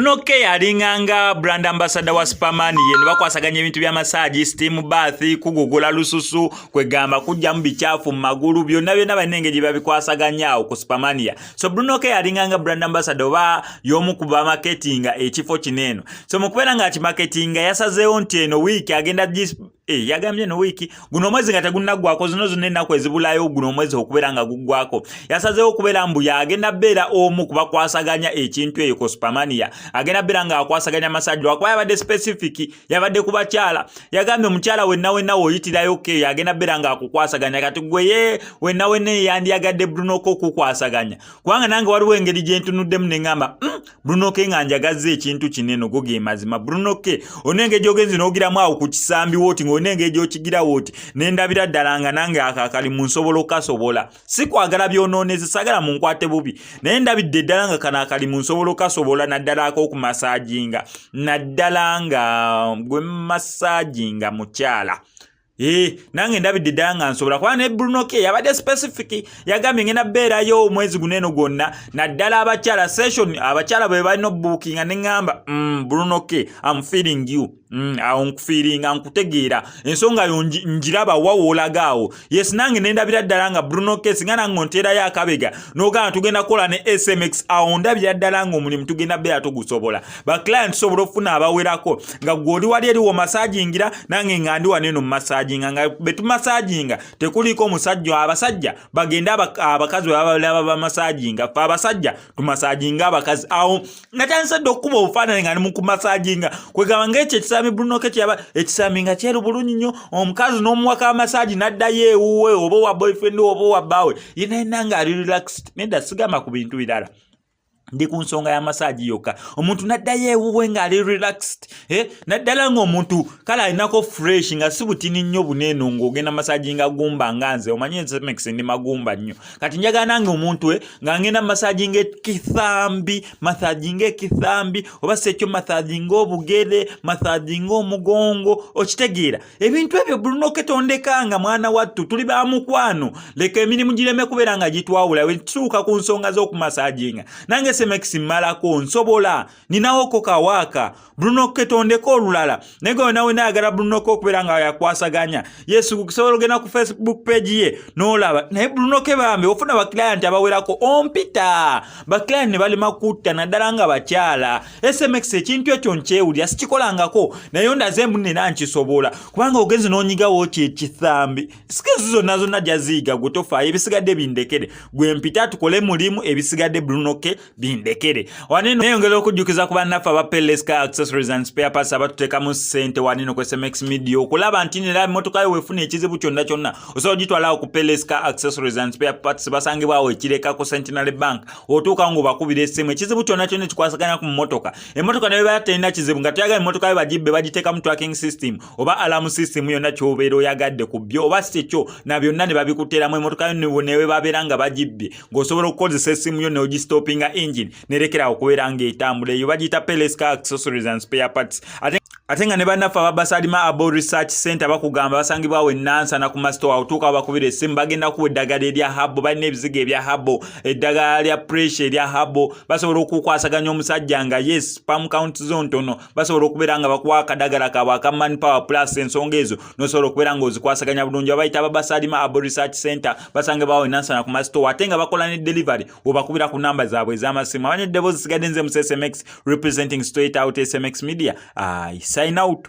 Bruno K alinganga brand ambassador wa Superman, ye ne bakwasaganya ebintu bya massage, steam bath, kugogola lususu, kwegamba kujjamu bikyafu mu magulu, byonna byonna balina engeri gye babikwasaganya awo ku Supermania. So Bruno K alinganga brand ambassador oba y'omu ku bamarketinga ekifo kino eno. So mu kubeera nga akimarketinga, yasazeewo nti eno wiiki agenda yagambye eno wiiki, guno omwezi nga tegunnaggwako, zino zonna ennaku ezibulayo guno omwezi okubeera nga guggwako, yasazeewo okubeera mbu yagenda beera omu ku bakwasaganya ekintu eyo ku Supermania. Agenda beera ng'akwasaganya massage, lwakuba yabadde specific, yabadde ku bakyala. Yagambye omukyala wenna wenna woyitirayo keeyo, agenda beera ng'akukwasaganya. Kati gwe ye wenna wenna yandiyagadde Bruno K okukwasaganya, kubanga nange waliwo engeri gye ntunuddemu ne ŋŋamba, Bruno K nga njagazza ekintu kino eno." Go ge mazima. Bruno K, olina engeri gy'ogenze n'ogiramu awo ku kisambi wooti, ng'olina engeri gy'okigirawo oti, nendabira ddala nga nange ako akalimu nsobola okasobola. Si kwagala byonoonezi, sagala munkwate bubi, naye ndabidde ddala nga kano akalimu nsobola okasobola, naddala ak'okumassaginga, naddala nga gwe massaginga mukyala. Nange ndabidde ddala nga nsobola, kuba ne Bruno K yabadde specific, yagambye ngenda beerayo omwezi guno eno gwonna, naddala abakyala session, abakyala bwe balina obookinga. Ne ŋŋamba, Bruno K, am feeling you. Awo nkufeelinga, nkutegeera, ensonga yo njiraba wa woolaga awo. Yes, nange nendabira ddala nga Bruno K singa nange onteerayo akabega n'ogamba tugenda kukola ne SMX, awo ndabira ddala nga omulimu tugenda beera tugusobola. Baclient tusobola okufuna abawerako, nga gwe oli wali eri womassagingira, nange nga ndi wano eno mumassaginga, nga betumassaginga tekuliko omusajja. Abasajja bagende, abakazi bwe babalaba bamassaginga, ffe abasajja tumassaginga abakazi. Awo natandise dde okukuba obufaananyi nga ndi mu kumassaginga, kwegamba ngaekyo ekisambi Bruno K kyaba ekisambi nga kyeru bulungi nnyo, omukazi n'omuwaka amassage n'addayo ewuwe, oba owa boyfriend oba owa bbaawe, yenna yenna ng'ali relaxed. Nedda, sigamba ku bintu birala, ndi ku nsonga ya massage yokka. Omuntu n'addayo ewuwe ng'ali relaxed, naddala ng'omuntu kale alinako fresh, nga si butini nnyo buneeno ng'ogenda massage nga gumba, nga nze omanyi SMX ndi magumba nnyo. Kati njagala nange omuntu nga ngenda massage ng'ekithambi, massage ng'ekithambi, oba si ekyo massage ng'obugere, massage ng'omugongo, okitegeera ebintu ebyo. Bruno K, tondekanga, mwana wattu, tuli ba mukwano. Leka emirimu gireme kubeera nga gitwawula. Wetuuka ku nsonga z'okumassaginga, nange SMX mmalako, nsobola, ninawoko kawaaka. Bruno K, tondeka olulala. Naye gwe nawe nayagala Bruno K okubeera nga yakwasaganya, yesu, kusobola ogenda ku Facebook page ye n'olaba. Naye Bruno K bambi, ofuna baclient abawerako, ompita baclient ne balema kutta, naddala nga bakyala. SMX ekintu ekyo nkyewulira, sikikolangako, naye ondaze mbu nina nkisobola, kubanga ogenze n'onyigawo ki ekithambi, skills zonna zonna jaziiga. Gwe tofaayo, ebisigadde bindekere. Gwe mpita tukole mulimu, ebisigadde Bruno K bindekere. Waneno neyongera okujjukiza ku bannaffe aba Peleska Accessories and Spare Parts abatuteekamu ssente waneno ku SMX Media, okulaba nti nera emmotoka yo wefuna ekizibu kyonna kyonna, osobola ogitwalawo ku Peleska Accessories and Spare Parts. Basangibwawo Ekireka ku Centenary Bank. Otuuka ng'obakubira essimu, ekizibu kyonna kyonna ekikwasaganya ku mmotoka, emmotoka ne beba terina kizibu, nga toyagala emmotoka yo bagibbe, bagiteekamu tracking system oba alarm system, yonna kyobeera oyagadde ku byo, oba si ekyo na byonna ne babikuteeramu. Emmotoka yo newe babeera nga bagibbye, ng'osobola okukozesa essimu yo n'ogistopinga engine nerekerawo okubeera ng'etambula. Eyo bagiyita Peleska Accessories and Spare Parts. Ate nga ne bannaffe ababasalima Herbal Research Center bakugamba basangibwawo enansana ku masitowa. Otuuka bakubira essimu, bagenda kuwa eddagala erya herbal. Balina ebizigo ebya herbal, eddagala lya pressure erya herbal. Basobola okukwasaganya omusajja nga yes, sperm count zo ntono, basobola okubeera nga bakuwa akadagala kaabwe aka Man Power Plus. Ensonga ezo nosobola okubeera nga ozikwasaganya bulungi. Babayita ababasalima Herbal Research Center, basangibwawo enansana ku masitowa, ate nga bakola ne delivery webakubira ku namba zaabwe ez'amasimu. Abanye eddoboozi sigadde nze mu SMX, representing straight out SMX Media. I sign out.